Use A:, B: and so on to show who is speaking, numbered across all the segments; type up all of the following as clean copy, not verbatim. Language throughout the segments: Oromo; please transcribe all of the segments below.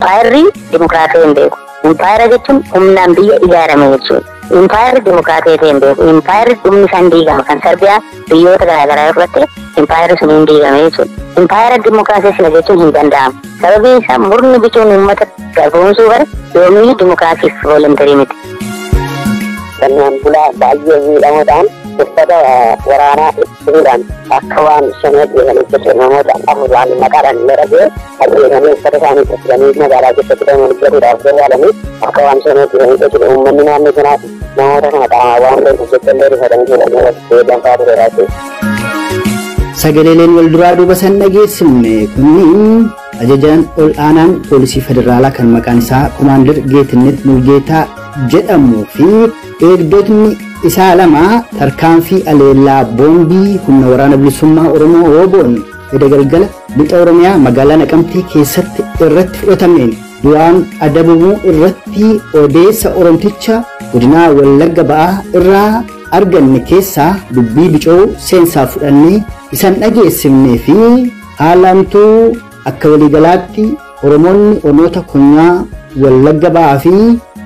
A: Impaayerri dimokiraatee hin beeku. Impaayera jechuun humnaan biyya ijaarame jechuudha. Impaayerri dimokiraatee ta'e hin beeku. Impaayerri dhumni isaan diigama. Kan Sarbiyaa biyyoota garaagaraa irratti impaayerri sun hin diigame jechuudha. Impaayera dimokiraatee sila jechuun hin danda'amu. Sababiin isaa murni bicuun uummata garboomsuu bare yoomiyyuu dimokiraasiif voluntarii miti.
B: Qonnaan bulaa baay'ee miidhamuudhaan uffata waraanaa ittisuudhaan akka waan shanee ajjeesanii jechuudha. Namoota afur waan maqaadhaan illee dhagee ajjeesanii uffata isaanii uffatanii magaalaa keessatti deeman hojjetuudhaaf gargaaranii akka waan shanee ajjeesanii jechuudha. Uummanni naannoo sanaas namoota kana qaamaan waan beekuuf jecha illee rifatanii fuudhanii danfaa tureera jechuudha.
C: Sagaleeleen wal duraa duuba san dhageessifne kunniin ajajaan ol aanaan poolisii federaalaa kan maqaan isaa Komaander Geetinnet Mulgeetaa jedhamuu fi eegdotni isaa lama tarkaanfii aleellaa boombii humna waraana bilisummaa Oromoo Wooboon edda galgala lixa Oromiyaa magaalaa Naqamtee keessatti irratti fudhatameen du'aan adabamuu irratti odeessa Oromticha godinaa Wallagga Ba'aa irraa arganne keessaa dubbii bicoo seensaa fudhannee isan dhageessifnee fi haalamtuu akka waliigalaatti Oromoonni onoota konyaa Wallagga Ba'aa fi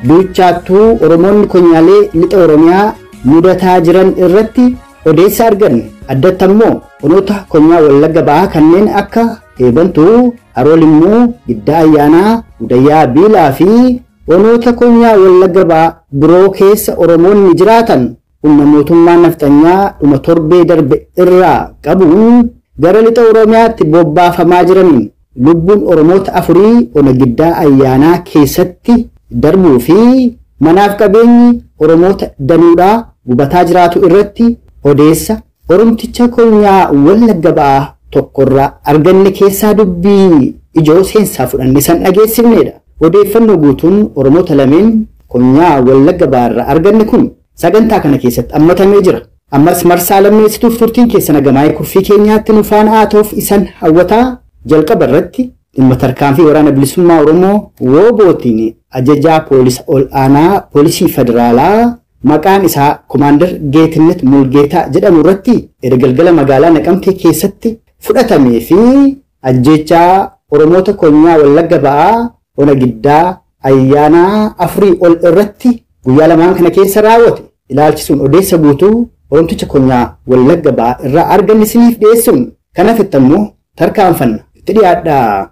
C: duuchaattuu Oromoonni konyaalee lixa Oromiyaa mudataa jiran irratti odeessa arganne. Addatti ammoo onoota konyaa Wallagga Ba'aa kanneen akka Eebantuu, Haroo Limmuu, Giddaa Ayyaanaa, Gudayyaa Biilaa fi onoota konyaa Wallagga Ba'aa biroo keessa Oromoonni jiraatan humna mootummaa nafxanyaa dhuma torbee darbe irraa qabuun gara lixa Oromiyaatti bobbaafamaa jiraniin lubbuun Oromoota afurii ona Giddaa Ayyaanaa keessatti darbuu fi manaaf qabeenyi Oromoota danuudhaa gubataa jiraatu irratti odeessa Oromticha konyaa Wallagga Ba'aa tokkorraa arganne keessaa dubbii ijoo seensaa fudhanne san dhageessifnedha. Odeeffannoo guutuun Oromoota lameen konyaa Wallagga Ba'aarraa arganne kun sagantaa kana keessatti hammatamee jira. Ammas marsaa lammeessituuf turtiin keessa nagamaa'ee kurfii keenyaatti nu faana haa ta'uuf isan hawwataa jalqaba irratti dhimma tarkaanfii waraana bilisummaa Oromoo Woobootiin ajajaa poolisa ol aanaa poolisii federaalaa maqaan isaa Komaander Geetinnet Mulgeetaa jedhamu irratti erga galgala magaalaa Naqamtee keessatti fudhatamee fi ajjeechaa Oromoota konyaa Wallagga Ba'aa ona Giddaa Ayyaanaa afurii ol irratti guyyaa lamaan kana keessa raawwate ilaalchisuun odeessa guutuu Oromticha konyaa Wallagga Ba'aa irraa arganne isiniif dhiyeessuun kanaaf itti ammoo tarkaanfanna itti dhiyaadhaa.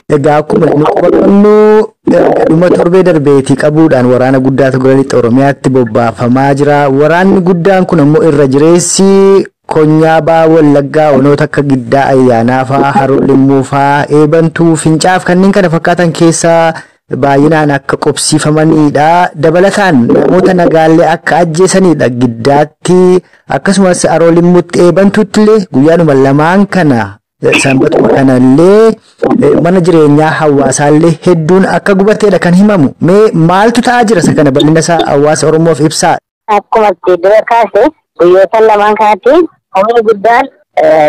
D: Egaa akkuma nu qorannu dhuma torbee darbeetii qabuudhaan waraana guddaatu gara lixa Oromiyaatti bobbaafamaa jira. Waraanni guddaan kun ammoo irra jireessi konyaa Ba'aa Wallaggaa onoota akka Giddaa Ayyaanaa fa'aa, Haroo Limmuu fa'aa, Eebantuu, Fincaaf kanneen kana fakkaatan keessa baay'inaan akka qubsiifamanidha. Dabalataan namoota nagaallee akka ajjeesanidha Giddaatti akkasumas Haroo Limmuutti Eebantuutti illee guyyaanuma lamaan kana sanbatuma kanallee mana jireenyaa hawaasaallee hedduun akka gubateedha kan himamu. Mee maaltu ta'aa jira isa kana bal'ina isaa hawaasa Oromoof ibsaa?
A: Akkuma dura kaase guyyoota lamaan kanatti humni guddaan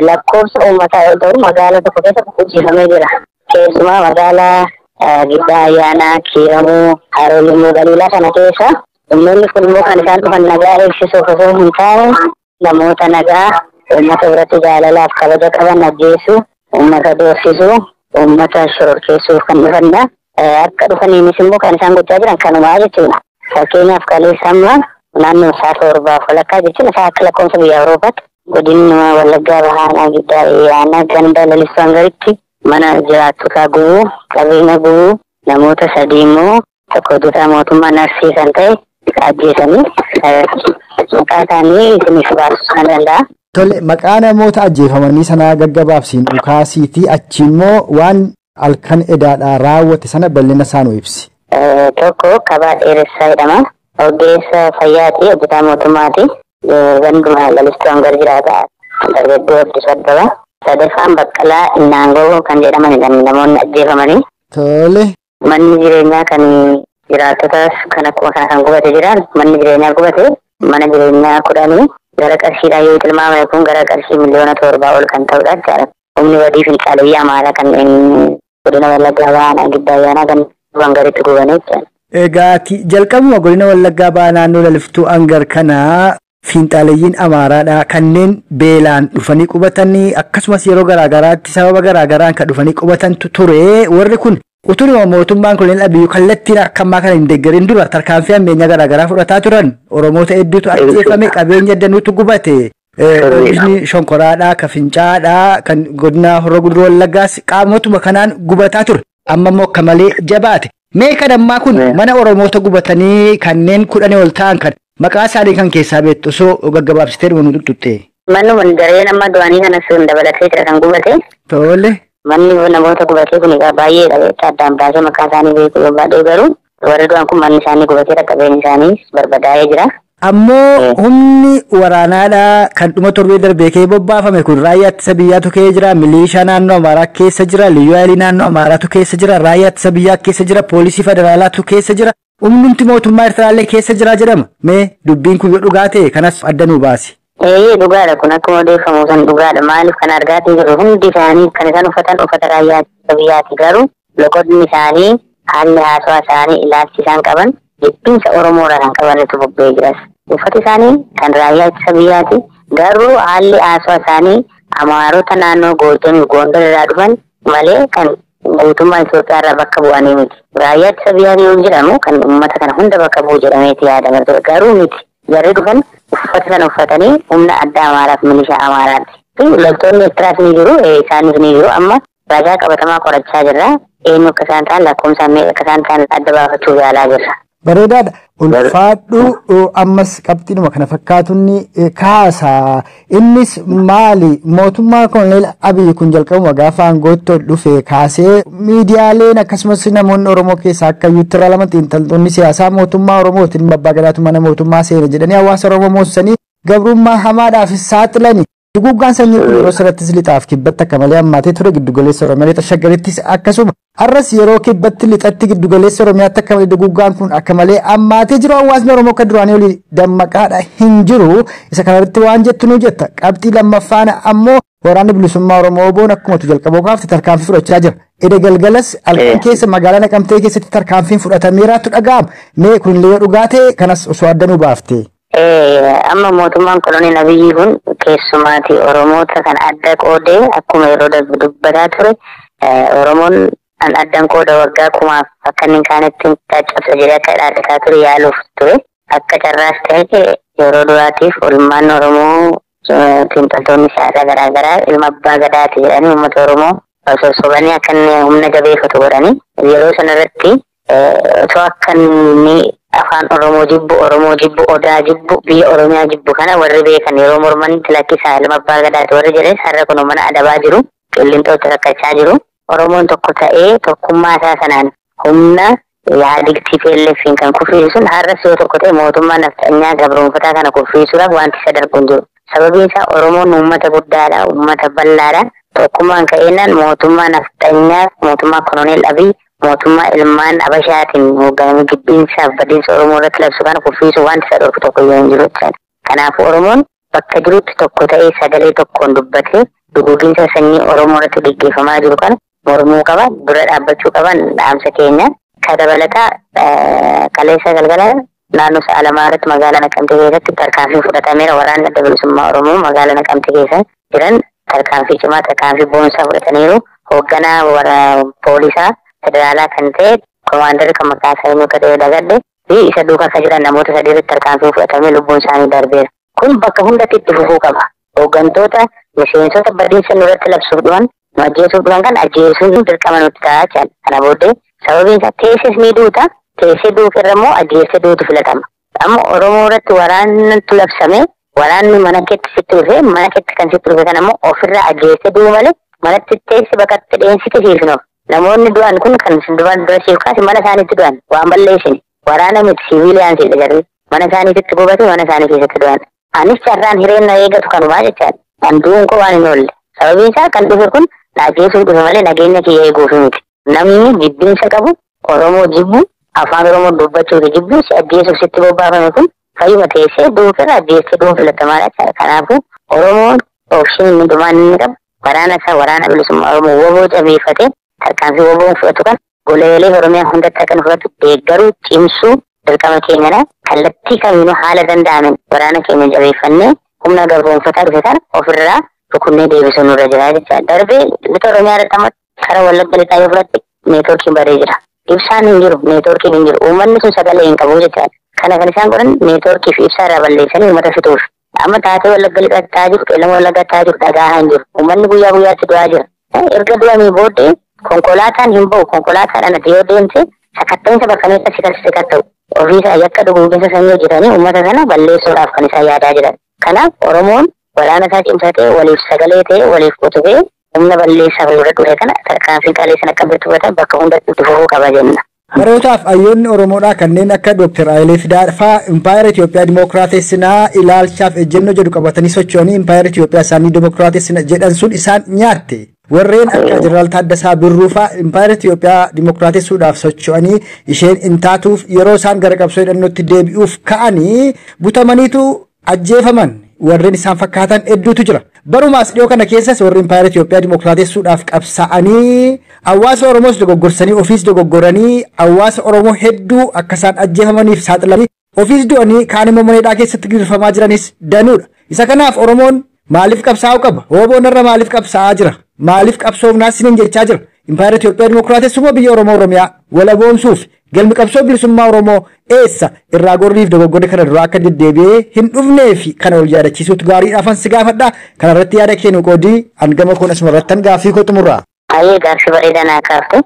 A: lakkoofsa uummataa yoo ta'u magaalaa tokko keessa qubsiifamee jira. Keessumaa magaalaa Giddaa Ayyaanaa, Kiiramuu, Haroo Limmuu, Galiilaa kana keessa humnoonni kun immoo kan isaan dhufan nagaa eegsisuuf osoo hin taane namoota nagaa uummata biratti jaalalaaf kabaja qaban ajjeessu, uummata doorsisuu, uummata shororkeessuuf kan dhufanidha. Akka dhufaniinis immoo kan isaan gochaa jiran kanumaa jechuudha. Fakkeenyaaf kaleessa amma naannoo isaa torbaaf walakkaa jechuun isaa akka lakkoofsa biyya Awuroopaatti godinni Wallaggaa Bahaanaa Giddaa Ayyaanaa ganda lalistuu hangaritti mana jiraattotaa gubuu, qabeenya gubuu, namoota sadii immoo tokko hojjetaa mootummaa narsii kan ta'e ajjeesanii maqaa isaanii isiniif baasuu kan danda'a.
D: Tole maqaa namoota ajjeefamanii sanaa gaggabaabsiin dhukaasiitii achi immoo waan halkan edaadhaa raawwate sana bal'ina isaa nu ibsi.
A: Tokko Kabaa Dheeressaa jedhama. Ogeessa fayyaati, hojjetaa mootummaati. Ganduma lalistuu hangar jiraata. Dargaggoo Abdiisu Abbabaa. Sadaffaan Baqqalaa Innaangoo kan jedhamanidha namoonni ajjeefamanii.
D: Tole.
A: Manni jireenyaa kan jiraattotaas kan akkuma kana kan gubate jira. Manni jireenyaa gubate mana jireenyaa 10 gara qarshiidhaan yoo tilmaamame kun gara qarshii 7 miliyoona ol kan ta'udha jechaadha. Humni badii finxaaleyyii Amaaraa kan godina Wallaggaa Bahaa Giddaa Ayyaanaa kan Hangaritti gubanii jechuudha.
D: Egaa jalqabuma godina Wallaggaa Bahaa naannoo Laliftuu Hangar kanaa fiinxaaleeyyiin Amaaraadha kanneen beelaan dhufanii qubatanii akkasumas yeroo garaagaraatti sababa garaagaraan kan dhufanii qubatantu ture. Warri kun utuu mootummaan Koloneel Abiyyi kallattiin akka ammaa kana hin deeggarin dura tarkaanfii ammeenyaa garaagaraa fudhataa turan. Oromoota hedduutu ajjeefame, qabeenya danuutu gubate. Oomishni shonkoraadhaa, kan fincaa'aadhaa, kan godina Horroo Guduruu Wallaggaas qaamotuma kanaan gubataa ture. Amma immoo akka malee jabaate. Mee kan ammaa kun mana Oromoota gubatanii kanneen 10 ol ta'an kan maqaa isaanii kan keessaa beektu osoo gaggabaabsitee dhuma nu tuttuqxe.
A: Manni daree nama du'anii kanas dabalatee jira kan gubate.
D: Tole.
A: Manni namoota gubatee kun egaa baay'eedha beektaa addaan baasee maqaa isaanii beekuu barbaadee garuu warri du'an kun manni isaanii gubateera qabeenyi isaanii barbadaa'ee jira.
D: Ammoo humni waraanaadhaa kan dhuma torbee darbee kee bobbaafame kun raayyaa ittisa biyyaatu kee jira, milishaa naannoo Amaaraa keessa jira, liyyuu haayilii naannoo Amaaraatu keessa jira, raayyaa ittisa biyyaa keessa jira, poolisii federaalaatu keessa jira, humnumti mootummaa Eertiraallee keessa jira jedhama. Mee dubbiin kun yoo dhugaa ta'e kanas adda nuu baasi.
A: Ee dhugaadha kun akkuma odeeffamu san dhugaadha. Maaliif kan argaatii jiru hundi isaanii kan isaan uffatan uffata raayyaa ittisa biyyaati garuu loqodni isaanii haalli haasawaa isaanii ilaalchi isaan qaban jibbinsa Oromoorraa kan qabanitu bobba'ee jiras. Uffati isaanii kan raayyaa ittisa biyyaati garuu haalli haasawaa isaanii Amaarota naannoo Goojjamii Gondar irraa dhufan malee kan guutummaa Itoophiyaa irraa bakka bu'anii miti. Raayyaa ittisa biyyaa yoo jedhamu kan uummata kana hunda bakka bu'u jedhameeti yaadama ture garuu miti. Jarri dhufan uffata sana uffatanii humna addaa Amaaraaf milishaa Amaaraati. Loltoonni Eertiraas ni jiru, isaanis ni jiru. Amma ragaa qabatamaa qorachaa jirra. Eenyu akka isaan ta'an lakkoofsaan meeqa akka isaan ta'an adda baafachuuf yaalaa jirra.
D: Bareedaadha. Ulfaadhu ammas qabxiinuma kana fakkaatuun kaasa. Innis maali? Mootummaa Koloneel Abiyyi kun jalqabuma gaafa aangootti ol dhufe kaasee miidiyaaleen akkasumas namoonni Oromoo keessaa akka iyyuutti irraa lama xiinxaltoonni siyaasaa mootummaa Oromootiin abbaa gadaatu mana mootummaa seene jedhanii hawaasa Oromoo moosisanii gabrummaa hamaadhaaf saaxilani. Duguuggaan sanyii kun yeroo sirrattis lixaaf kibbatti akka malee hammaatee ture giddugaleessa Oromiyaa lixa Shaggarittis akkasuma har'as yeroo kibbatti lixatti giddugaleessa Oromiyaatti akka malee duguuggaan kun akka malee hammaatee jiru hawaasni Oromoo akka duraanii olii dammaqaadha hin jiru. Isa kanarratti waan jettu nu jetta. Qabxii lammaffaan ammoo waraanni bilisummaa Oromoo Oboon akkuma tu jalqaboo kaafte tarkaanfii fudhachaa jira. Eda galgalas halkan keessa magaalaa Naqamtee keessatti tarkaanfiin fudhatameeraatu dhaga'ama. Mee kunillee yoo dhugaa ta'e kanas osoo adda nu baafte.
A: Amma mootummaan Koloneel Abiyyi kun keessumaati Oromoota kan adda qoodee akkuma yeroo darbe dubbataa ture Oromoon an addan qooda waggaa kumaaf akka inni hin kaanetti caccabsa jedhee akka dhaadhataa ture yaaluuf ture. Akka carraas ta'e yeroo duraatiif olmaan Oromoo xiinxaltoonni siyaasaa garaagaraa ilma abbaa gadaati jedhanii uummata Oromoo sossobanii akka inni humna jabeeffatu godhanii yeroo sanarratti osoo akka inni afaan Oromoo jibbu, Oromoo jibbu, Odaa jibbu, biyya Oromiyaa jibbu kana warri beekan yeroo mormanitti lakkisaa ilma abbaa gadaati warri jedhanis har'a kun mana adabaa jiru, qilleenxootti rakkachaa jiru. Oromoon tokko ta'ee tokkummaa isaa sanaan humna yaadig TPLF'n kan kuffisu sun har'as yoo tokko ta'e mootummaa nafxanyaa gabroonfataa kana kuffisuudhaaf wanti isa darbu hin jiru. Sababiin isaa Oromoon uummata guddaadha, uummata bal'aadha. Tokkummaan ka'eenaan mootummaa nafxanyaa, mootummaa Koloneel Abiy, mootummaa ilmaan Abashaatiin hoogganamee jibbiinsaaf badiinsa Oromoo irratti labsu kana kuffisuu wanti isa dhorku tokko iyyuu hin jiru jechaadha. Kanaafuu Oromoon bakka jirutti tokko ta'ee sagalee tokkoon dubbatee duguuginsa sanyii Oromoo irratti gaggeeffamaa jiru kana mormuu qaba, dura dhaabbachuu qaban dhaamsa keenya. Ka dabalataa kaleessa galgala naannoo sa'a lamaa irratti magaalaa Naqamtee keessatti tarkaanfiin fudhatameera. Waraanni adda bilisummaa Oromoo magaalaa Naqamtee keessa jiran tarkaanfii cimaa, tarkaanfii boonsaa fudhataniiru. Hoogganaa warra poolisaa federaalaa kan ta'e komaadarri kan maqaa isaa eenyu akka ta'e dagadhe fi isa duukaa akka jiran namoota sadii irratti tarkaanfiin fudhatamee lubbuun isaanii darbeera. Kun bakka hundatti itti fufuu qaba. Hooggantoota miseensota badiinsa nurratti labsuuf dhufan, nu ajjeesuuf dhufan kan ajjeesuun dirqama nutti ta'a jechaadha. Kana booddee sababiin isaa teesses ni duuta, teessee duuka irra immoo ajjeessee duutu filatama. Amma Oromoo irratti waraanatu labsame, waraanni mana keetti sitti dhufe, mana keetti kan sitti dhufe kana immoo ofirraa ajjeessee du'u malee manatti teessi bakkatti dheensite siif hin oolu. Namoonni du'an kun kan duraan dura siif kaase mana isaaniitti du'an waan balleessine waraana miti siviiliyaansiidha jarri mana isaaniitti gubate mana isaanii keessatti du'an. Anis carraan hireen na eegatu kanumaa jechaadha. Kan du'uun koo waan hin oolle. Sababiin isaa kan dhufe kun na ajjeesuuf dhufe malee nageenya kiyya eeguuf miti. Namni jibbiinsa qabu Oromoo jibbu afaan Oromoo dubbachuuf jibbu si ajjeesuuf sitti bobbaafame kun fayyuma teessee du'uufirra ajjeessee du'uun filatamaadha jechaadha. Kanaafuu Oromoon oopshinii inni dhumaan inni qabu waraana isaa waraana bilisummaa Oromoo woboo jabeeffatee tarkaanfii woboon fudhatu kan Goleelee Oromiyaa hundatti akka nu fudhatu deeggaruu cimsuu dirqama keenyadha. Kallattii kamiinuu haala danda'ameen waraana keenya jabeeffannee humna gabroonfataa dhufe kana ofirraa rukunnee deebisuu nurra jira jechaadha. Darbee lixa Oromiyaa irratti amma karaa Wallagga lixaa yoo fudhatte neetwoorkiin badee jira. Ibsaan hin jiru, neetwoorkiin hin jiru. Uummanni sun sagalee hin qabu jechaadha. Kana kan isaan godhan neetwoorkii fi ibsaa irraa balleessanii uummata fixuuf. Amma taatee Wallagga lixaa ta'aa jiru, Qeellama Wallaggaa ta'aa jiru dhagahaa hin jiru. Uummanni guyyaa guyyaatti du'aa jira. Erga du'anii booddee konkolaataan hin ba'u. Konkolaataadhaan ati yoo deemte sakatta'insa bakka meeqa si sakatta'u. Ofiisaa yakka duguuginsa sanyii hojjetanii uummata kana balleessuudhaaf kan isaan yaadaa jiran. Kanaaf Oromoon waraana isaa cimsatee waliif sagalee ta'ee waliif utubee humna balleessaa fuuldura dhufe kana tarkaanfii qaleessan akka bitti bakka hundatti itti fufuu qaba jenna.
E: Barootaaf hayyoonni Oromoodhaa kanneen akka Dr. Hayilee Fidaa fa'aa Impaayera Itoophiyaa Dimookiraatessinaa ilaalchaaf ejjennoo jedhu qabatanii socho'anii Impaayera Itoophiyaa isaanii Dimookiraatessina jedhan sun isaan nyaatte. Warreen akka Jeneraal Taaddasaa Birruu fa'aa Impaayera Itoophiyaa Dimookiraatessuudhaaf socho'anii isheen hin taatuuf yeroo isaan gara qabsoo hidhannootti deebi'uuf ka'anii butamaniitu ajjeefaman. Warreen isaan fakkaatan hedduutu jira. Barumaas dhiyoo kana keessas warri Impaayera Itoophiyaa Dimookiraatessuudhaaf qabsaa'anii hawaasa Oromoos dogoggorsanii ofiis dogoggoranii hawaasa Oromoo hedduu akka isaan ajjeefamaniif saaxilamanii ofiis du'anii kaan immoo mana hidhaa keessatti gidirfamaa jiranis danuudha. Isa kanaaf Oromoon maaliif qabsaa'uu qaba? Hooboon irra maaliif qabsaa'aa jira? Maaliif qabsoofnaas sinin jechaa jira? Impaayera Itoophiyaa Dimookiraatessummaa biyya Oromoo Oromiyaa walaboomsuuf galmi qabsoo bilisummaa Oromoo eessa irraa gorriif dogoggorri kana duraa akka deddeebi'ee hin dhufnee fi kana wal yaadachiisuutu gaariidhaafan si gaafadha. Kana irratti yaada kennu qoodii hangama koon asuma irrattan gaaffii koo xumurra.
A: Baay'ee gaaffii bareedaa naa kaafte.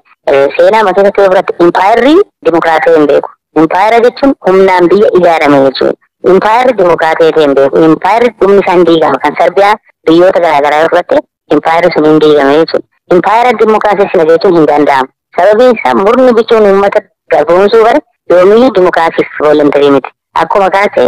A: Seenaa matoota kee biratti impaayerri dimokiraatee hin beeku. Impaayera jechuun humnaan biyya ijaarame jechuudha. Impaayerri dimokiraatee hin beeku. Impaayerri dhumni isaan diigama. Kan Sarbiyaa biyyoota garaagaraa yoo fudhatte impaayerri sun hin diigame jechuudha. Impaayera dimokiraatee sina jechuun hin danda'amu. Sababiin isaa murni bichuun uummata garboomsuu bare yoomiyyuu dimokiraasiif voolontarii miti. Akkuma kaase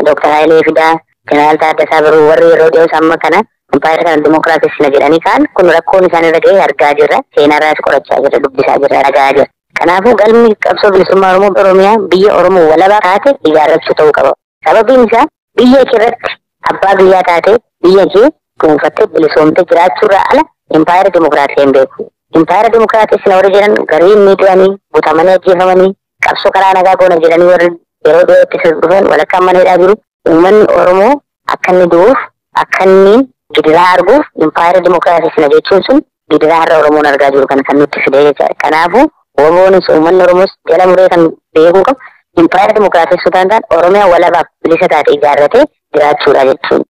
A: Dr. Hayilee Fidaa, Jeneraal Taaddasaa Birruu warri yeroo dhiyoo amma kana impaayera kana dimokiraasii sina jedhanii kaan kun rakkoon isaan irra ga'e argaa jirra. Seenaarraas qorachaa jirra, dubbisaa jirra, ragaa jirra. Kanaafuu galmi qabsoo bilisummaa Oromoo Oromiyaa biyya Oromoo walabaa taate ijaarrachuu ta'uu qaba. Sababiin isaa biyya kee irratti abbaa biyyaa taate biyya kee dhuunfattee bilisoomtee jiraachuurraa ala impaayera dimokiraasii hin beeku. Impaayera dimokiraasii sina warri jedhan garii inni du'anii butamanii ajjeefamanii qabsoo karaa nagaa goona jedhanii warri yeroo dhiyootti dhufan walakkaan mana hidhaa jiru. Uummanni Oromoo akka inni du'uuf akka inni gidiraa arguuf impaayera dimokiraasii sina jechuun sun gidiraa har'a Oromoon argaa jiru kan kan nutti fide jechaadha. Kanaafuu Oromoonis uummanni Oromoos jala muree kan beekuu qabu impaayera dimokiraasii suutaan ta'an Oromiyaa walabaaf bilisa taate ijaarratee jiraachuudha jechuudha.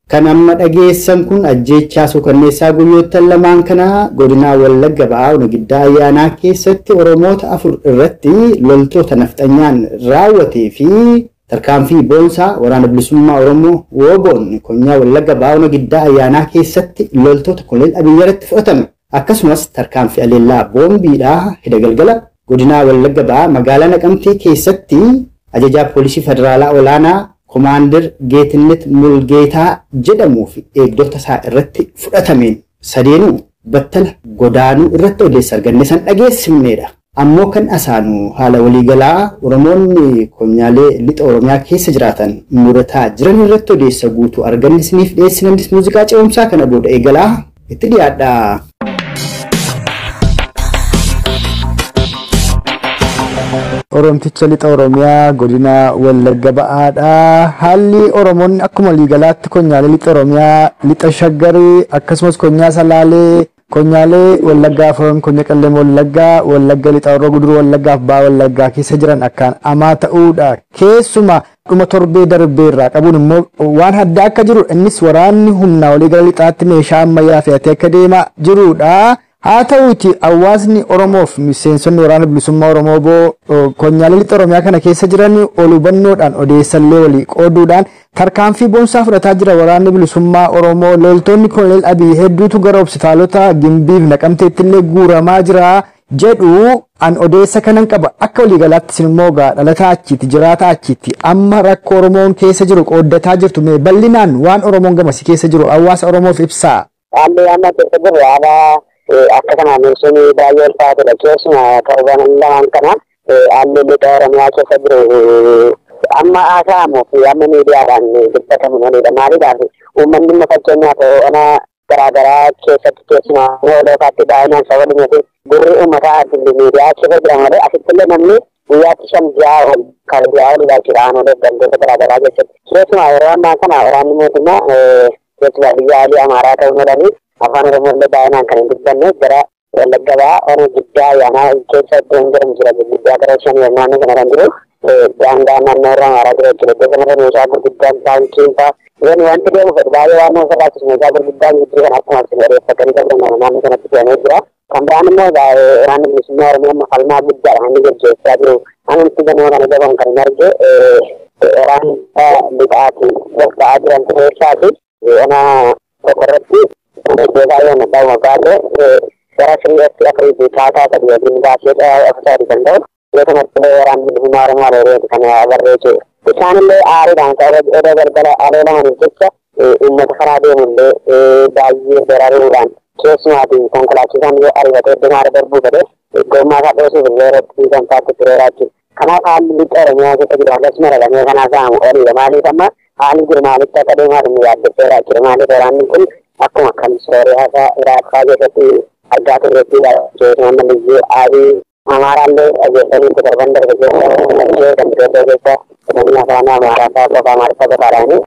C: Kan amma dhageessan kun ajjeechaa suukanneessaa guyyoota lamaan kana godinaa Wallagga Ba'aa Onagiddaa Ayyaanaa keessatti Oromoota afur irratti loltoota nafxanyaan raawwatee fi tarkaanfii boonsaa waraana bilisummaa Oromoo Wooboon konyaa Wallagga Ba'aa Onagiddaa Ayyaanaa keessatti loltoota Koloneel Abiyyi irratti fudhatame. Akkasumas tarkaanfii aleellaa boombiidhaa hidha galgala godinaa Wallagga Ba'aa magaalaa Naqamtee keessatti ajajaa poolisii federaalaa olaanaa Komaander Geetinnet Mulgeetaa jedhamuu fi eegdota isaa irratti fudhatameen sadeenuu battala godaanuu irratti odeessa arganne san dhageessifnedha. Ammoo kan asaanu haala waliigalaa Oromoonni konyaalee lixa Oromiyaa keessa jiraatan murataa jiran irratti odeessa guutuu arganne isiniif dhiyeessinanis muuziqaa ce'umsaa kana booda eegalaa itti dhiyaadha.
E: Oromticha lixa Oromiyaa godina Wallagga Ba'aadha. Haalli Oromoonni akkuma waliigalaatti konyaalee lixa Oromiyaa, lixa Shaggarii akkasumas konyaa Salaalee, konyaalee Wallaggaa Afran, konya Qellem Wallaggaa, Wallagga lixa Horroo Guduruu Wallaggaa fi Ba'a Wallaggaa keessa jiran akkaan hamaa ta'uudha. Keessumaa dhuma torbee darbeerraa qabuun immoo waan adda akka jiru innis waraanni humnaa walii gara lixaatti meeshaa ammayyaa fe'atee akka deemaa jirudha. Haa ta'uuti hawaasni Oromoof miseensonni waraana bilisummaa Oromoo boo konyaalee lixa Oromiyaa kana keessa jiran ol hubannoodhaan odeessallee walii qooduudhaan tarkaanfii boonsaa fudhataa jira waraanni bilisummaa Oromoo. Loltoonni Koloneel Abiy hedduutu gara hospitaalota Gimbiif Naqamteetti illee guuramaa jira jedhu an odeessa kanan qaba. Akka waliigalaatti isin immoo gaa dhalataa achitti jiraata achitti amma rakkoo Oromoon keessa jiru qooddataa jirtu mee bal'inaan waan Oromoon gamasii keessa jiru hawaasa Oromoof ibsaa.
B: Haalli amma keessa jiru haala akka kanaan ibsuun baay'ee ulfaatudha. Keessumaa torban lamaan kana haalli lixa Oromiyaa keessa jiru amma haasa'amuu fi amma miidiyaadhaan dubbatamu malidha. Maaliidhaaf uummanni immoo fakkeenyaaf ona garaagaraa keessatti keessumaa oloofaatti baay'inaan saba dhumate gurri uummataa miidiyaa keessa jira malee asitti illee namni guyyaatti 5 ji'a ol kan ji'a ol jechuudha aanolee gandoota garaagaraa keessatti. Keessumaa yeroo ammaa kana waraanni mootummaa keessumaa biyya alii Amaaraa ta'uu malanii afaan Oromoo illee baay'inaan kan hin dubbanne gara Wallagga Bahaa Ona Giddaa Ayyaanaa keessa iddoon jedhamu jira guddaa gara 5 naannoo kana kan jiru daangaa naannoo irra Amaaraa jira jechuudha. Iddoo kanarra meeshaa gurguddaan taankiin fa'aa Waan wanti deemu fedhu baay'ee waan nama sodaachisu meeshaa gurguddaan gidduu kan akkuma isin odeeffatanii qabdan naannoo kanatti fe'amee jira. Kan biraan immoo waraanni bilisummaa Oromoo amma falmaa guddaadha inni gaggeessaa jiru. Ani ganama kana gabamu kan hin arge waraanni lixaatiin bobba'aa jiran keessaati. Ona tokko irratti beekaa yoo nadhaa moggaate gara 3F 4 fi taataa 3 yookiin gaasee 4 kan ta'u yoo kanatti illee waraanni bilisummaa Oromoo aleereeti kan agarree jechuudha. Isaan illee aariidhaan sababa odoo galgala aleelamaniif jecha uummata karaa deemu illee baay'ee dararuudhaan keessumaatii konkolaachisaan yoo ariifatee iddoo maara darbuu fedhe gommaa isaa dhosuuf illee irratti kan faatti tureera jechuudha. Kanaaf haalli lixa Oromiyaa keessa jiru akkasuma dhalamee kanaaf saamu oliidha. Maaliif amma haalli jiru maalitti akka deemaa jiru yaaddesseera jechuudha. Maaliif waraanni kun akkuma kan Sooriyaa fa'aa Iraaq fa'aa keessatti argaa turretti keessumaa amma liyyuu aarii Amaaraallee dhageessanii itti darban darbe keessa kan Itoophiyaa keessa namni afaan Amaaraa fa'aa qofa Amaariffaa qofaadhaani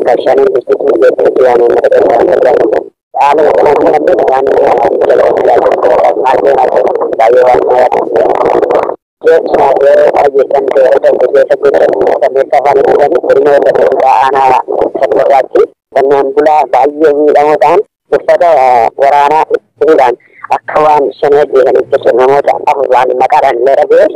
B: galchanii ibsituu keessatti waan uummata keessaa haaluma kanaan kanatti baay'ee waan keessumaa yeroo ajjeesan yeroo darbe keessa guutuu afaan isaanii godina Wallaggaa aanaa tokkorraatti qonnaan bulaa baay'ee miidhamoo ta'an uffata waraanaa ittisuudhaan akka waan 5 ajjeesaniif jecha namoota 4 waan maqaadhaan illee dhaga'e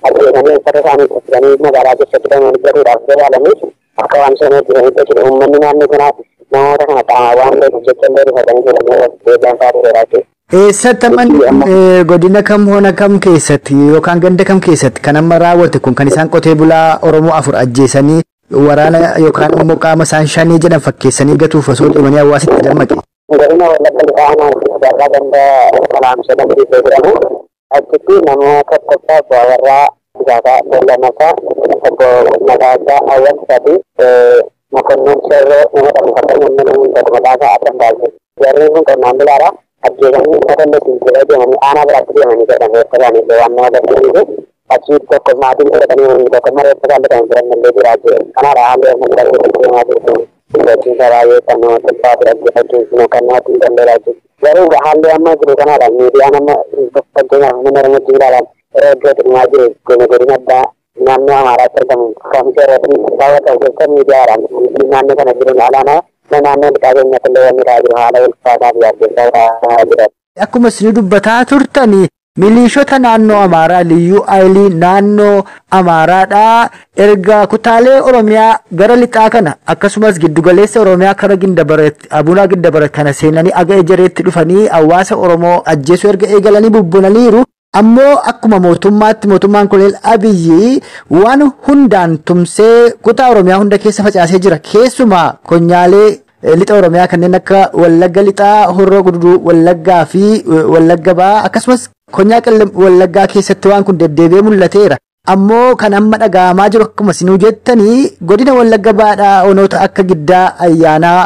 B: ajjeesanii uffata isaanii uffatanii magaalaa keessatti deemanii galuudhaaf yaalanii akka waan 5 ajjeesaniif jechuudha. Uummanni naannoo kanaa namoota kana qaamaan waan beekuuf jecha illee rifatanii jiranii deebi'an fa'aa tureera jechuudha.
D: Eessatti amma godina kam hona kam keessatti yookaan ganda kam keessatti kan amma raawwate kun kan isaan qotee bulaa Oromoo 4 ajjeesanii waraana yookaan immoo qaama isaan 5 jedhan fakkeessanii gatuuf osoo deemanii hawaasitti dammaqe.
B: Godina Wallagga Lixaa aanaa jaarraa ganda Salaamsoo Lammiilee jedhamu achitti namoota tokkoffaa abbaa warraa Gaafa Beellamasaa obbo Nagaasaa Awwal Sadii Mokonnon Seerroo nama dhuunfaa namni namni tokko maqaa isaa addan baasee jarreen kun qonnaan bulaadha. Ajjeesanii uffata illee jijjiirraa deemanii aanaa biraatti deemanii jedhan reeffa isaanii illee waan nama gaddisiisu achii tokko maatiin fudhatanii tokko immoo reeffa isaallee kan jiran illee jiraa jiru. Kanaadha haalli amma jira keessatti deemaa jiru kun gochiinsa baay'ee kan namatti ulfaatu dhaggeeffachuun kan namatti hin tolledha jechuudha. Garuu haalli amma jiru kanaadha miidiyaan amma fakkeenyaaf mana Oromootti ilaalan yeroo iddoo dhumaa jiru godina addaa naannoo Amaaraatti argamu kamicha irratti raawwatamu keessa miidiyaadhaan naannoo kana jiruun alaanaa naannoo lixaa keenyatti illee wanni ta'aa jiru haala ulfaataa fi yaaddessaa jira.
D: Akkuma isin dubbataa turtani milishoota naannoo Amaaraa liyyuu ayilii naannoo Amaaraadhaa erga kutaalee Oromiyaa gara lixaa kana akkasumas giddugaleessa Oromiyaa kara Gindabarat Abunaa Gindabarat kana seenanii aga Ejereetti dhufanii hawaasa Oromoo ajjeesuu erga eegalanii bubbunaniiru. Ammoo akkuma mootummaatti mootummaan Koloneel Abiyyi waan hundaan tumsee kutaa Oromiyaa hunda keessa facaasee jira. Keessumaa konyaalee lixa Oromiyaa kanneen akka Wallagga Lixaa, Horroo Guduruu, Wallaggaa fi Wallagga Bahaa akkasumas konyaa Qellem Wallaggaa keessatti waan kun deddeebi'ee mul'ateera. Ammoo kan amma dhaga'amaa jiru akkuma isinuu jettanii godina Wallagga Bahaadhaa onoota akka Giddaa, Ayyaanaa,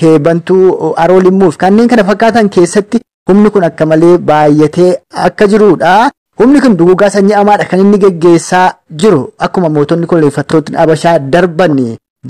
D: Heebantuu, Aroo Limmuuf kanneen kana fakkaatan keessatti humni kun akka malee baay'atee akka jirudha. Humni kun duguugaa sanyii hamaadha kan inni geggeessaa jiru. Akkuma mootonni koloneeffattootni Habashaa darban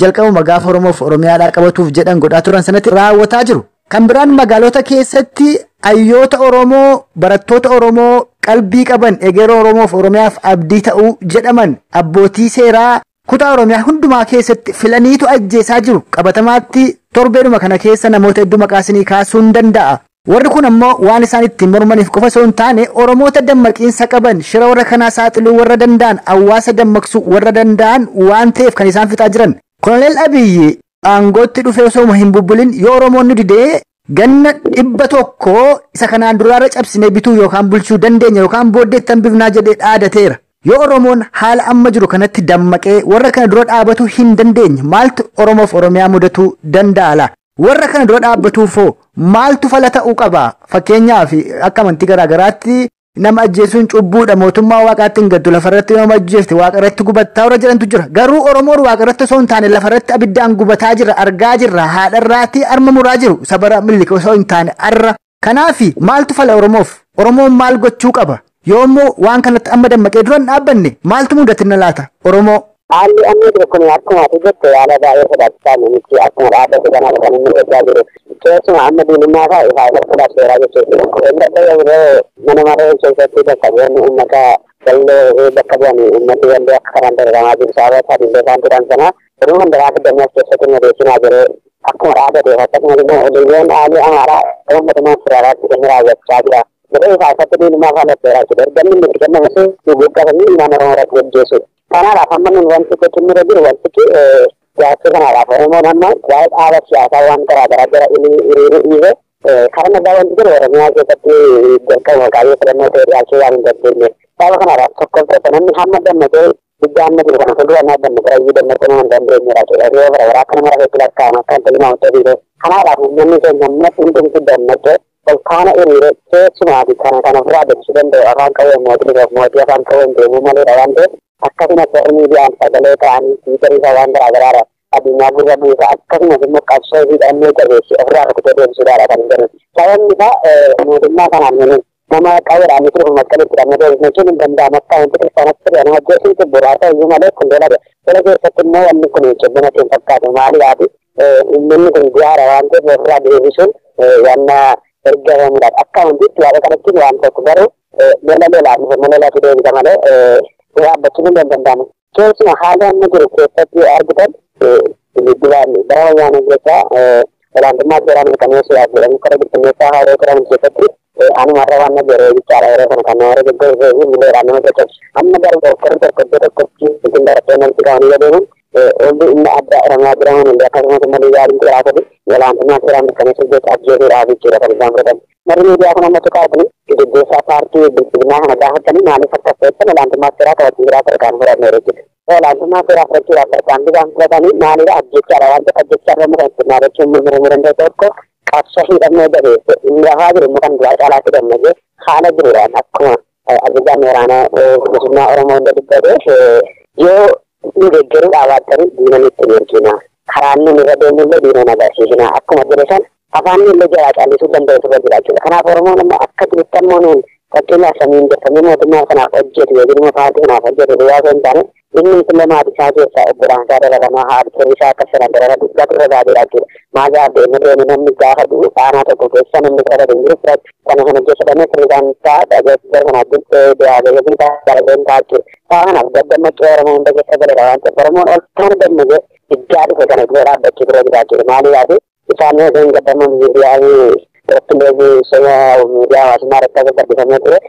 D: jalqabuma gaafa Oromoof Oromiyaadhaa qabatuuf jedhan godhaa turan sanatti raawwataa jiru. Kan biraan magaalota keessatti hayyoota Oromoo, barattoota Oromoo qalbii qaban egeroo Oromoof Oromiyaaf abdii ta'uu jedhaman abbootii seeraa kutaa Oromiyaa hundumaa keessatti filaniitu ajjeesaa jiru. Qabatamaatti torbeedhuma kana keessa namoota hedduu maqaa isinii kaasuu hin danda'a. Warri kun ammoo waan isaan ittiin mormaniif qofa osoo hin taane Oromoota dammaqiinsa qaban shira warra kanaa saaxiluu warra danda'an hawaasa dammaqsuu warra danda'an waan ta'eef kan isaan fixaa jiran. Koloneel Abiyyi aangootti dhufee osoo hin bubbulin yoo Oromoonni didee ganna 100 isa kanaan duraarra cabsinee bituu yookaan bulchuu dandeenya yookaan booddeettan bifnaa jedhee dhaadateera. Yoo Oromoon haala amma jiru kanatti dammaqee warra kana dura dhaabatuu hin dandeenye maaltu Oromoof Oromiyaa mudatuu danda'a? Warra kana dura dhaabbatuufoo maaltu fala ta'uu qaba? Fakkeenyaaf akka amantii garaagaraatti Nama ajjeesuun cubbuudha, mootummaa waaqaatti hin gaddu, lafarratti nama ajjeefte waaqarratti gubattaa warra jedhantu jira. Garuu Oromoon waaqarratti osoo hin taane lafarratti abiddaan gubataa jira, argaa jirra, haadharraatii arma muraa jiru sabara Minilik osoo hin taane arra. Kanaafi maaltu fala Oromoof? Oromoon maal gochuu qaba? Yoommoo waan kanatti amma dammaqee dura hin dhaabbanne maaltu mudatinna laata Oromoo?
B: Haalli amma jiru kun akkuma ati jette yaala baay'ee sodaachisaa namichi akkuma dhaabbate kanaaf kan inni gochaa jiru. Keessumaa amma diinummaa isaa ifaa ifatti labseeraa jechuudha. Inni adda yeroo mana maree keessatti bakka bu'oonni uummata walloo bakka bu'anii uummati walloo akka kanaan dararamaa jiru sababa isaatiin isaan turan sana oduu hundumaa fidanii as keessatti nu odeessinaa jiree akkuma dhaabbateef akkasumas immoo odeeyyoon haalli amaaraa uummatummaan firaaraatti inni raawwachaa jira. Yeroo ifaa ifatti diinummaa isaa labseeraa jechuudha. Ergamni inni itti kenname sun duguuggatanii ilmaan Oromoo irratti gaggeessuudha. Kanaadhaaf amma nun wanti gochuun nurra jiru wanti jaarsii kanaadhaaf Oromoon amma waa'ee dhaaba siyaasaa waan garaa garaa jara hiriiruu dhiise karaa nagaa wanti jiru Oromiyaa keessatti jalqaba qabeessa filannoo ta'e dhiyaachuu waan hin dandeenye. Sababa kanaadhaaf tokkoon tokko namni hamma dammaqee guddaa amma jiru kana fuuldura nama dammaqee iyyuu dammaqee nama hin dandeenyedha jechuudha. Yeroo bara baraa akka nama rafeetti lakkaa'ama akka hin ta'in nama dhiise. Kanaadhaaf uummanni keenya ammatti hundumti dammaqee ol faana hiriire keessumaa fi kana kana ofirraa deebisuu danda'u afaan qawwee mootii mootii afaan qawwee deemuu maleedha waan ta'eef akkasumas warri miidiyaan sagalee ta'anii tiwiitarii isaa waan garaa garaadha addunyaa gurra buusa akkasumas immoo qabsoo hidhannoo jabeessi ofirraa rukutee deebisuudhaadha kan jedhu. Sababni isaa mootummaa kanaan nuyi nama qawweedhaan nuti dhufu masqalitti hidhannoo deebisne jechuun hin danda'amu akka wanti kiristaanatti ta'e nama ajjeesuun cubbuudha haa ta'u iyyuu malee kun lola lola keessatti immoo wanni kun cubbina ittiin fakkaatu maaliidhaafi uummanni kun du'aadha waan ta'eef ofirraa deebisuun wanna ergamamudha. Akka amantiitti waaqa kanatti waan tokko garuu lola lolaan dhufe lolatu deebisa malee dhaabbachuun hin danda'amu. Keessumaa haala amma jiru keessatti yoo argitan duraan bara wayyaanee keessa olaantummaa seeraa mirkaneessuudhaaf jedhanii kora bittinneessaa haaroo turan keessatti anumarra waan na jedhee jechaadha yeroo sana kan nama dargaggeessee fi mileedhaan nama caccabsu. Amma garuu tokkoon tokko iddoo tokkotti ittiin barattoonni walitti qabanii yoo deeman olli inni adda Oromiyaa jedhamuun illee akkasumas immoo biyya adiin jiraatani olaantummaa seeraa mirkaneessuuf jecha ajjeesuudhaaf jechuudha kan isaan fudhatan. Warri miidiyaa kun amma tuqaatani gaggeessaa paartii bilchiginaa kana gaafatanii maaliif akkas ta'ettan olaantummaa seeraa kabachiisuudhaaf tarkaanfii fudhanneera jechuudha. Olaantummaa seeraa fudhachuudhaaf tarkaanfii isaan fudhatanii maalidha ajjechaadha waan ta'eef ajjechaadha amma kan ittiin dhaabbachuun murmuruu danda'u tokko qabsoo hidhannoo jabeesse inni lafaa jiru immoo kan du'aa caalaatti dammaqee haala jiruudhaan akkuma ajajaan waraanaa bilisummaa Oromoo hunda dubbate yoo nu deeggaruu dhaabattanii diina nutti hin ergina. Karaan nuyi irra deemnullee diina nu agarsiisina. Akkuma jedhe sana afaan illee jalaa callisuu danda'u irra jira jechuudha. Kanaaf Oromoon amma akka jirutti ammoo nuun fakkeenyaaf samiin jeffamee mootummaa sanaaf hojjetu yookiin immoo paartii sanaaf hojjetu duwwaa osoo hin taane inni illee maatii isaa keessaa obbolaan isaa dararamaa haadha firii isaa akka sanaan darara guddaatu irra gaadheedha jechuudha. Maal deemee deemee namni gaafa du'u aanaa tokko keessa namni fudhate hin jiru fudhate kana sana keessa dhamee firiidhaan isaa dhageessisa sana wajjin dhiyaate yookiin darabeen ta'a jechuudha. Sababa kanaaf daddammaqee Oromoo hunda keessa galeera waan ta'eef Oromoon ol faana dammaqee iddaa dhufe kana dura dhaabbachuu dura jira jechuudha. Maaliidhaaf isaan yoo hin gaddamuun miidiyaa irratti illee miidiyaa hawaasummaa irratti akka gaddifamee ture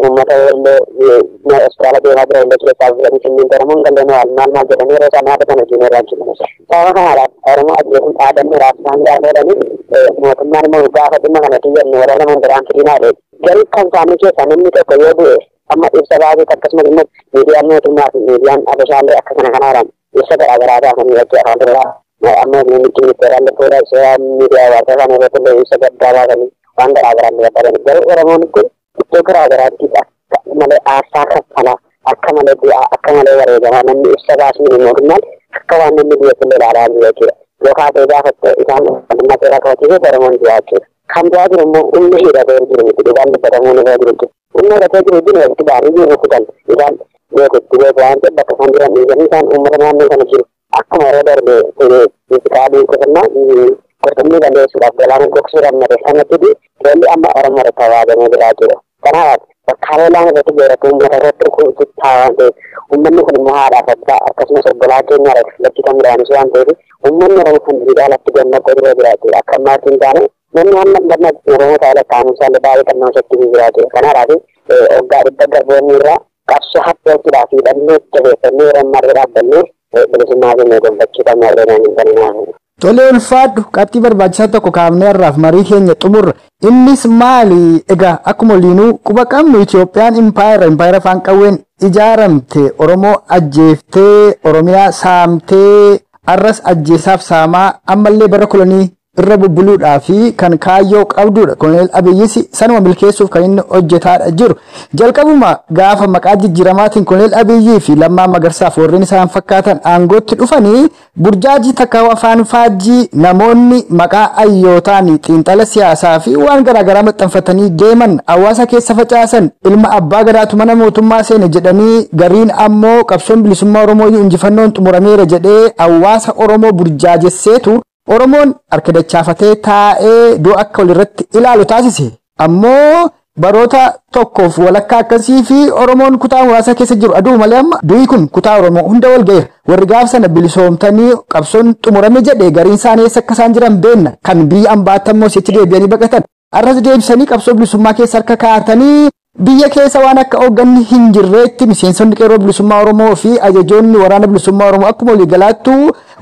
B: uummata illee hospitaala deemaa jira illee keessaa fuudhanii sinniin Oromoon galleen maal maal maal jedhanii yeroo isaan haadha kana hojiin irraa jiru. Sababa kanaadhaaf Oromoo ajjeesuun dhaadannoodhaaf isaan gaafa mootummaan immoo gaafa dhimma kana xiyyanne warra nama biraan fidinaa dha. Garuu kan isaanii keessaa namni tokko yoo du'e amma ibsa baasuutti akkasumas immoo miidiyaan mootummaa fi miidiyaan Abashaallee akka kana kanaadhaan ibsa garaa garaa baasanii jechuudha afaan duraa amma muummichi ministeeraa fuula ibsa miidiyaa hawaasaa kana irratti illee ibsa gaddaa baasanii waan garaa garaa illee qaban. Garuu Oromoon kun iddoo garaa garaatti akka malee aarsaa kaffalaa akka malee du'aa akka malee wareegamaa namni ibsa baasuu mootummaan akka waan namni du'etti illee ilaalaa jiru jechuudha. Yookaan ta'e gaafatte isaan olaantummaa seeraa kabachiisuuf Oromoon du'aa jechuudha. Kan du'aa jiru immoo humna hidhatee jiru miti dhugaan dubbatamuun irra jiru jechuudha. Humna hidhatee jiru wajjin walitti ba'anii jiru rukutan isaan beekutti beeku waan ta'eef bakka isaan jiran dhiisanii isaan uummata naannoo sana jiru. Akkuma yeroo darbe fiqaadii qusannaa qurxummii balleessuudhaaf galaana gogsuudhaaf mate sanatti lolli amma Oromoo irratti hawaajamee jira jechuudha. Kanaaf bakkaalee lama irratti beerakuu uummata irratti rukutaa waan ta'eef uummanni kun immoo haadhaaf abbaa akkasumas obbolaa keenya irratti lakkifamudhaanis waan ta'eef uummanni Oromoo kan duudhaa lafti gammaqoo dura jira jechuudha. Akka ammaatti hin taane namni hamma gammaquu Oromoo ta'e lakkaa'amsaa illee baay'ee kan nama shakkisiisu jira jechuudha. Kanaadhaaf waggaa dhibba garboonni irraa qabsoo hapheechuudhaaf hidhannee jabeeffannee yeroo ammaa irra dhaabbannee bilisummaa keenya gonfachuu qabna jedhanii hin baninaaf.
D: Tole ulfaadhu qabxii barbaachisaa tokko kaafnee har'aaf marii keenya xumurra. Innis maali? Egaa akkuma waliinuu quba qabnu Itoophiyaan impaayera afaan qawween ijaaramte Oromoo ajjeeftee Oromiyaa saamtee arras ajjeesaaf saamaa ammallee bara kolonii irra bubbuluudhaa fi kan kaayyoo qabdudha. Koloneel Abiyyis sanuma milkeessuuf kan inni hojjetaadha jiru. Jalqabuma gaafa maqaa jijjiiramaatiin Koloneel Abiyyii fi Lammaa Magarsaaf warreen isaan fakkaatan aangootti dhufanii burjaajii takka afaan faajjii namoonni maqaa ayyootaan xiinxala siyaasaa fi waan garaagaraa maxxanfatanii deeman hawaasa keessa facaasan ilma abbaa gadaatu mana mootummaa seene jedhanii gariin ammoo qabsoon bilisummaa Oromoo injifannoon xumurameera jedhee hawaasa Oromoo burjaajesseetu Oromoon harka dachaafatee taa'ee du'a akka walirratti ilaalu taasise. Ammoo baroota tokkoof walakkaa akkasii fi Oromoon kutaa hawaasa keessa jiru aduu malee amma du'i kun kutaa Oromoo hunda wal ga'eera. Warri gaaf sana bilisoomtanii qabsoon xumurame jedhee gariin isaanii eessa akka isaan jiran beenna. Kan biyya ambaatti ammoo sichi deebi'anii baqatan. Arras deebisanii qabsoo bilisummaa keessa harka kaa'atanii biyya keessa waan akka hoogganni hin jirreetti miseensonni qeerroo bilisummaa Oromoo fi ajajoonni waraana bilisummaa Oromoo akkuma waliigalaattu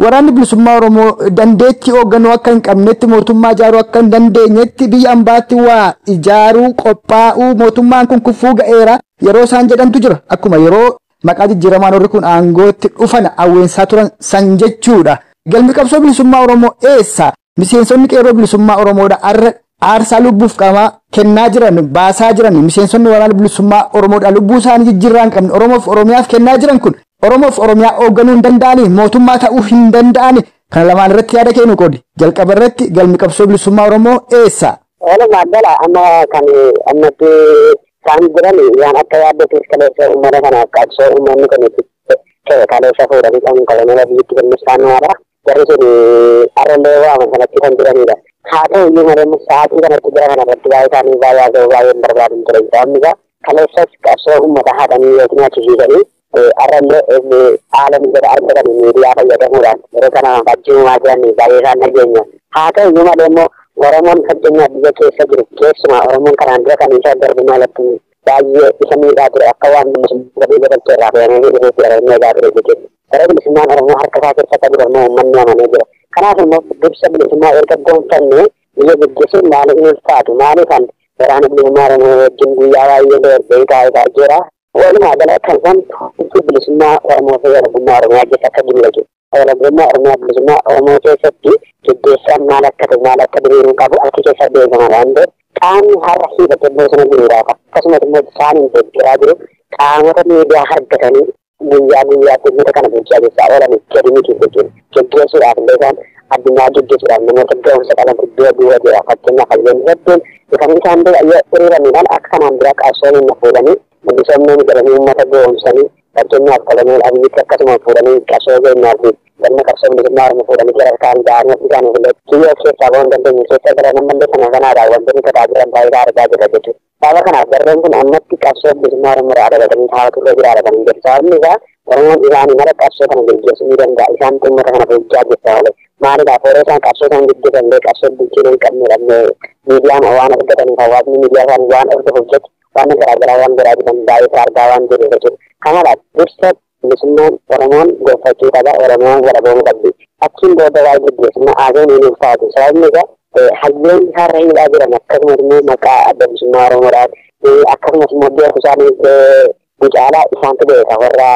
D: waraanni bilisummaa Oromoo dandeettii hoogganuu akka hin qabnetti mootummaa ijaaruu akka hin dandeenyetti biyya ambaatti waa ijaaruu qophaa'uu mootummaan kun kufuu ga'eera yeroo isaan jedhantu jira. Akkuma yeroo maqaa jijjiiramaan warri kun aangootti dhufan awweensaa turan san jechuudha. Galmi qabsoo bilisummaa Oromoo eessa? Miseensonni qeerroo bilisummaa Oromoodha arra aarsaa lubbuuf qaamaa kennaa jiran baasaa jiran miseensonni waraana bilisummaa Oromoodha lubbuu isaanii jijjiirraa hin qabne Oromoof Oromiyaaf kennaa jiran kun Oromoof Oromiyaa hoogganuu hin danda'ani mootummaa ta'uu hin danda'ani. Kana lamaan irratti yaada kennu qoodi. Jalqaba irratti galmi qabsoo bilisummaa Oromoo eessa?
B: Walumaa gala amma kan ammatti isaan jiran waan akka yaaddotiif kaleessa uummata kanaaf qabsoo uummanni kun itti kaleessa fuudhanii kan koloneel Abiyyitti kennu isaan waadha. Jarri sun arrallee waaman sanatti kan jiranidha. Haa ta'u iyyuu malee sa'aatii kanatti jira kanarratti baay'ee isaanii baay'ee haasa'uu baay'ee hin barbaadun ture. Sababni isaa kaleessas qabsoo uummata haadhanii yookiin achisiisanii arrallee haala mijataa argatan miidiyaa fayyadamuudhaan yeroo kana ajjiimaa jiran baay'ee isaan dhageenya. Haa ta'u iyyuu malee immoo Oromoon fakkeenyaaf biyya keessa jiru keessumaa Oromoon kanaan dura kan isa darbinaa alatti baay'ee isa miidhaa ture akka waan bilisummaa biyya galchee irraa fe'amee dhufuutti yeroo inni eegaa ture jechuudha. Gara bilisummaan Oromoo harka isaa keessa akka jiru immoo uummanni amanee jira. Kanaaf immoo dursa bilisummaa erga gonfannee biyya geggeessuun maaliif hin ulfaatu? Maaliifan waraana bilisummaa Oromoo wajjin guyyaa baay'ee darbee taa'ee jira. Walumaa gala kan wanti bilisummaa Oromoo fi walabummaa Oromiyaa keessa akka jiru jechuudha. Walabummaa Oromiyaa bilisummaa Oromoo keessatti geggeessaan maal akka ta'e maal akka diriiruu qabu achi keessa beekama waan ta'eef qaamni har'a hiifatee bosona jiruudhaaf akkasumas immoo isaaniin deeggaraa jiru qaamota miidiyaa argatanii guyyaa guyyaatti uummata kana bulchaa keessaa oolan gadi miti jechuudha. Geggeessuudhaaf illee isaan addunyaa geggeessuudhaaf namoota ga'umsa qaban iddoo duuba jira. Fakkeenyaaf hayyoonni hedduun dhufanii isaan dura yoo hiriiraniidhaan akka kanaan dura qabsoon hin fuudhanii bilisoomneen jedhanii uummata ga'umsanii fakkeenyaaf koloneel Abiyyitti akkasuma fuudhanii qabsoo keenyaa fi galma qabsoo bilisummaa Oromoo fuudhanii gara isaan ga'anii ofii isaanii illee kiyyoo keessaa ba'uu hin dandeenye keessa gara nammallee sana sanaadhaan wantoonni ta'aa jiran baay'ee argaa jirra jechuudha. Sababa kanaaf jarreen kun ammatti qabsoo bilisummaa Oromoo irraa dhalatanii taa'atu irra jiraata kan hin jedhu. Sababni isaa Oromoon isaanii mara qabsoo kana geggeessuu ni danda'a. Isaan uummata kana bulchaa jirta malee. Maaliidhaaf yeroo isaan qabsoo isaan geggeessan illee qabsoo bulchiin hin qabne miidiyaan waan argataniif hawaasni miidiyaa isaanii waan hordofuuf jecha waan garaagaraa waan godhaa jiran baay'ee isaa argaa waan jiru jechuudha. Kanaaf dursa bilisummaan Oromoon gonfachuu qaba. Oromoon walaboomuu qabdi. Achiin booda waa'ee geggeessummaa haasa'uun hin ulfaatu. Sababni isaa hayyoonni har'a hidhaa jiran akkasumas immoo maqaa adda bilisummaa Oromoodhaan akkasumas immoo beeku isaanii caalaa isaantu beeka warra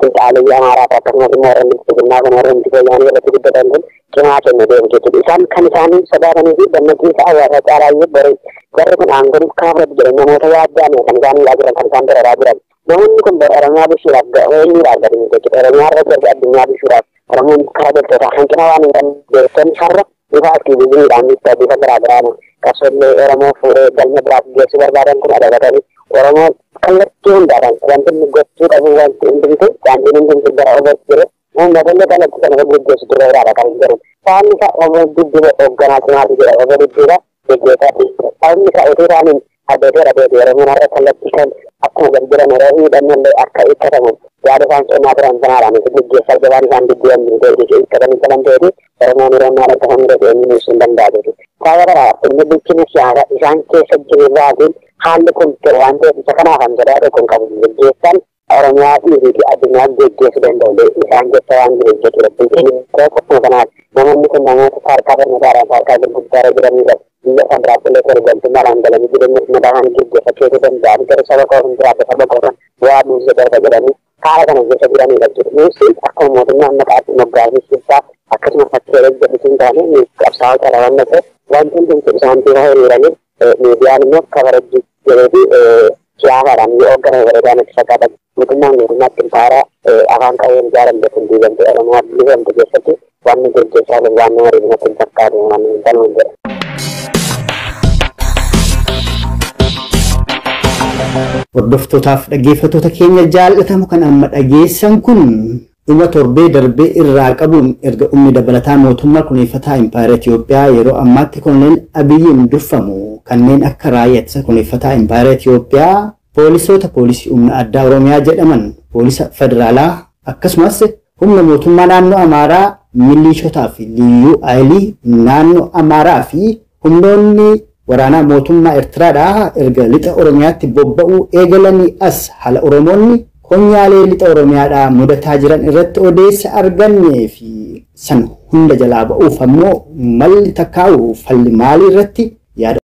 B: finxaaliyyi Amaaraa fi akkasumas immoo warra bilisiginnaa kun warra miti irratti guddatan kun cimaa kennu deemu jechuudha. Isaan kan isaanii sodaatanii fi gammachiisa hawaasa caalaayyuu bori warri kun aangoon kaafatu jedhan namoota yaaddaan kan isaan hidhaa jiran kan isaan dararaa jiran. Namoonni kun bor Oromiyaa bulchuudhaaf eenyuudhaaf gadi miti jechuudha. Oromiyaa irra darbe addunyaa bulchuudhaaf Oromoon karaa beektootaa hanqina waan hin qabne beektonni har'a bifa aktiivizimiidhaan bifa garaagaraan qabsoollee Oromoo fuudhee galma biraaf geessuu barbaadan kun adabatanii Oromoon kallattii hundaadhaan wanti inni gochuu qabu wanti hundumtu daandiin hundumtu gara Oromootti jiru uummatonni kallattii kana geggeessu dura jiraata kan hin jedhu. Sababni isaa Oromoo dudduuba hoogganaa cimaatu jira. Oromoo dudduuba geggeessaa jira. Sababni isaa utuu isaaniin addeetee rabeeti Oromoon har'a kallattii kan akkuma gadi jiran yeroo hidhannollee akka hiikkatamu yaada isaan kennaa turan sanaadhaan geggeessaa jabaan isaan dudduuban jiru ta'e jechuudha. Hiikkatanii kalan ta'eeti Oromoon yeroo maal akka kan godhate eenyuun ibsuu hin danda'a jechuudha. Sababa kanaaf inni bulchina siyaasaa isaan keessa jiru irraatiin haalli kun ture waan ta'eef isa kanaaf an sodaa tokko hin qabu. Geggeessaan Oromiyaa dhiisii addunyaa geggeessuu danda'u isaan keessa waan jiruuf jechuudha. Bulchiinni akkuma kanaaf namoonni kun namoota sadarkaa barnootaadhaan sadarkaa gurguddaarra jiranidha. Biyya kan biraatti illee tolgaltummaadhaan galanii jireenya mataa isaanii geggeeffachuu danda'an garuu saba koo hin jiraatu saba koo kan bu'aa buusee darba jedhanii haala kana keessa jiranidha jechuudha. Nuus akkuma mootummaa maqaatti moggaasii keessaa Akkasuma fakkii hojjetu hin taane qabsaa'ota raawwanna ta'e wanti hundumtu isaan bifa hiriiranii miidiyaan immoo kabarajjii jedhee fi siyaasaadhaan yoo hoogganame bareedaa natti fakkaata. Mootummaan guutummaatti impaayera afaan qawween ijaaramte kun diigamte Oromiyaa diigamte keessatti wanni gaggeessaa jiru waan nama dhibu natti hin fakkaatu waan hin taanu jedha.
C: Hordoftootaaf dhaggeeffattoota keenya jaallatamu kan amma dhageessan kun dhuma torbee darbee irraa qabuun erga humni dabalataa mootummaa kunuunfataa impaayera Itoophiyaa yeroo ammaatti koloneel Abiyyiin durfamu kanneen akka raayyaa ittisa kunuunfataa impaayera Itoophiyaa poolisoota poolisii humna addaa Oromiyaa jedhaman poolisa federaalaa akkasumas humna mootummaa naannoo Amaaraa milishotaa fi liyyuu ayilii naannoo Amaaraa fi humnoonni waraanaa mootummaa Eertiraadhaa erga lixa Oromiyaatti bobba'uu eegalanii as haala Oromoonni konyaalee lixa Oromiyaadhaa mudataa jiran irratti odeessa argannee fi san hunda jalaa ba'uuf ammoo malli takkaa'u falli maalii irratti yaada